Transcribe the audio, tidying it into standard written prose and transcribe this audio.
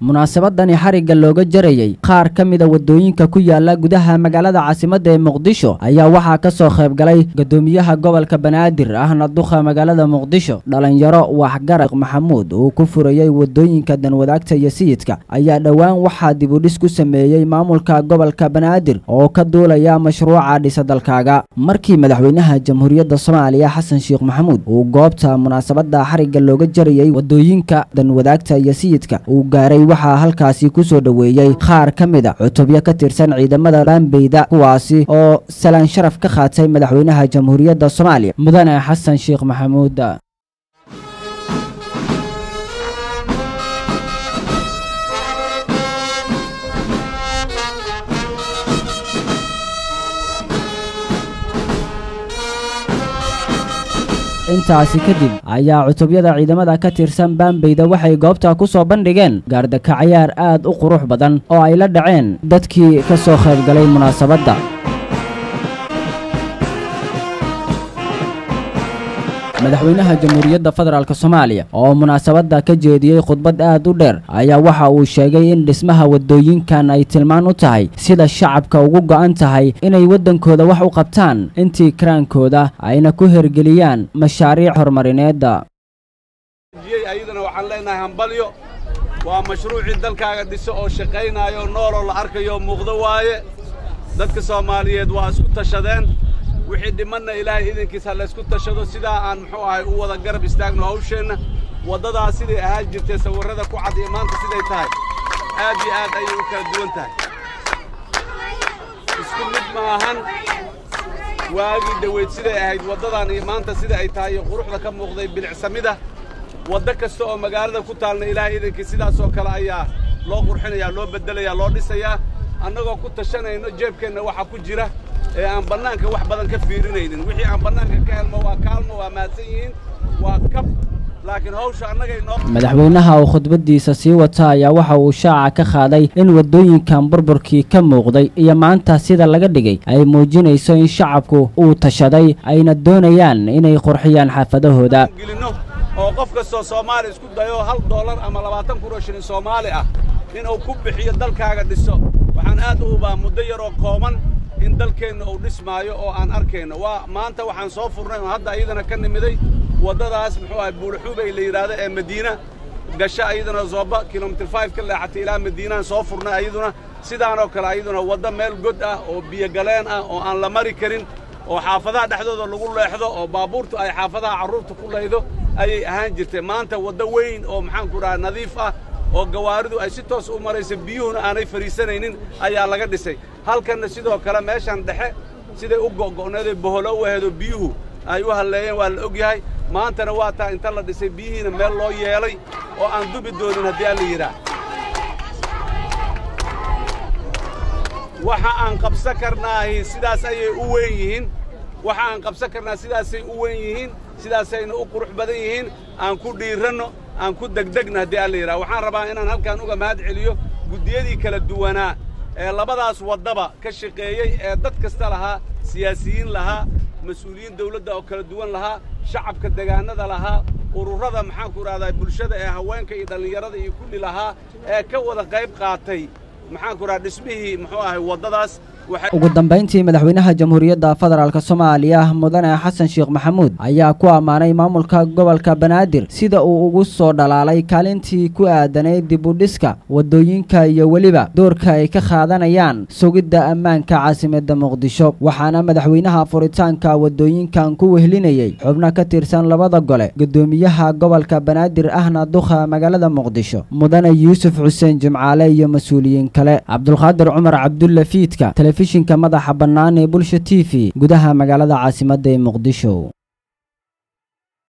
Munaasabadani xarigga looga jarayay qaar ka mid a wadooyinka ku yaala gudaha magaalada caasimadda ee Muqdisho ayaa waxaa ka soo qayb galay guddoomiyaha gobolka Banaadir ahna duqa magaalada Muqdisho, dhalinyaro waxgarad. Maxamuud uu ku furayay wadooyinka Danwadaagta iyo Sayidka ayaa dhowaan waxaa dib u dhis ku sameeyey maamulka gobolka Banaadir oo ka duulaya mashruuca dhisa dalkaaga. Markii madaxweynaha Jamhuuriyadda Soomaaliya Xasan Sheekh Maxamuud uu goobta munaasabadda xarigga looga jarayay wadooyinka Danwadaagta iyo Sayidka uu gaaray, waxaa halkaasi ku soo dhoweeyey qaar ka mid a cutubyo ka tirsan ciidamada Baambeyda, kuwaasi oo salaan sharaf ka qaatay madaxweynaha Jamhuuriyadda Soomaaliya Mudane Xasan Sheekh Maxamuud. Intaasi kadib ayaa cutubyada ciidamada ka tirsan Baambeyda waxay goobta ku soo bandhigeen gaardaka cayaar aad u qurux badan oo ay la dhaceen dadkii ka soo qayb galay munaasabadda. Madaxweynaha Jamhuuriyadda Federaalk Soomaaliya oo munaasabadda ka jeediyey khudbad aad u dheer ayaa waxa uu sheegay in dhismaha wadooyinkan ay tilmaan u tahay sida shacabka ugu go'an tahay inay waddankooda wax u qabtaan intii karaankooda ayna ku hergeliyaan mashaariic horumarineedda. Ayadana waxaan leenahay hambalyo. Waa mashruucii dalkaaga dhiso oo shaqaynaayo, nooloo la arkayo, muuqdo waaye. Dadka Soomaaliyeed waa isku tashadeen. Wixii dhimanna Ilaahay idinkiis ha laysku tashado, sidaa aan muxuu ahay u wada garab istaagno hawsheenna. Waddadaas siday ahaan jirtay sawirrada ku cad iyo maanta siday tahay aad iyo aad ayay u kala duwan tahay, isku mid maahan. Waagii dhoweyd siday ahayd waddadan iyo maanta sida ay tahay iyo quruxda ka muuqday, bilicsamida waddo kasta oo magaalada ku taalna Ilaahay idinkii sidaasoo kale ayaa loo qurxinayaa, loo beddelayaa, loo dhisayaa, annagoo ku tashanayno jeebkeenna waxa ku jira ee aan bannaanka wax badan ka fiirinaynin. Wixii aan bannaanka ka helno waa kaalmo, waa mahadsan yihiin, waa kab, laakiin hawsha annagay noo. Madaxweynaha oo khudbaddiisa sii wata ayaa waxa uu shaaca ka qaaday in waddooyinkan burburkii ka muuqday iyo maanta sida laga dhigay ay muujinayso in shacabku uu tashaday ayna doonayaan inay qurxiyaan xaafadahooda. Gelinno oo qof kastoo Soomaali isku dayo $1 ama 20,000 oo shilin Soomaali ah inuu ku bixiyo dalkaaga dhiso, waxaan aad u hubaa muddo yaroo kooban in dalkeenna uu dhismaayo oo aan arkayno. Waa maanta waxaan soo furnay oo hadda ayadana ka nimiday waddadaas muxuu ahay Buulaxuubay la yidhaahdo ee Madiina gasho, ayaduna Zooba kilomitir 5 ka leexatay ilaa Madiinaan soo furnay. Ayaduna sidaanoo kale, ayaduna waddo meel god ah oo biyogaleen ah oo aan la mari karin oo xaafadaha dhexdooda lagu leexdo oo baabuurtu ay xaafadaha carruurta ku laydo ayay ahaan jirtay. Maanta waddo weyn oo maxaan ku dhahaa nadiif ah oo gawaaridu ay si toos u marayso, biyuhuna aanay fadhiisanaynin ayaa laga dhisay. Halkanna sidoo kale meeshan dhexe siday u go'go'needay, boholo u aheedoo biyuhu ay u halleeyeen waa la og yahay. Maantana waa taa inta la dhisay biyihiina meel loo yeelay oo aan dubi doonin haddii aan la yidhaah. Waxa aan qabsan karnaahi sidaas ayay u weyn yihiin, waxa aan qabsan karnaa sidaasay u weyn yihiin, sidaasayna u qurux badan yihiin. Aan ku dhiiranno, aan ku degdegno haddii aan la yidhaha. Waxaan rabaa inaan halkan uga mahad celiyo guddiyadii kala duwanaa ee labadaas waddaba ka shaqeeyey ee dad kasta lahaa, siyaasiyiin lahaa, mas-uuliyiin dawladda oo kala duwan lahaa, shacabka degaannada lahaa, ururrada maxaan ku idhahdaa bulshada ee haweenka iyo dhallinyarada iyo kulli lahaa ee ka wada qayb qaatay maxaan ku idhaha dhismihii muxuu ahay waddadaas. Ugu dambayntii madaxweynaha Jamhuuriyadda Federaalk Soomaaliya Mudane Xasan Sheekh Maxamuud ayaa ku ammaanay maamulka gobolka Banaadir sida uu ugu soo dhalaalay kaalintii ku aadanayd dib u dhiska waddooyinka iyo weliba doorka ay ka qaadanayaan sugidda ammaanka caasimadda Muqdisho. Waxaana madaxweynaha furitaanka waddooyinkan ku wehlinayey xubno ka tirsan labada gole, guddoomiyaha gobolka Banaadir ahna duqa magaalada Muqdisho Mudane Yuusuf Xuseen Jimcaale iyo mas-uuliyiin kale. Cabdulqaadir Cumar Cabdulle Fiidka, telefishinka madaxa bannaan ee Bulsha TV, gudaha magaalada caasimadda ee Muqdisho.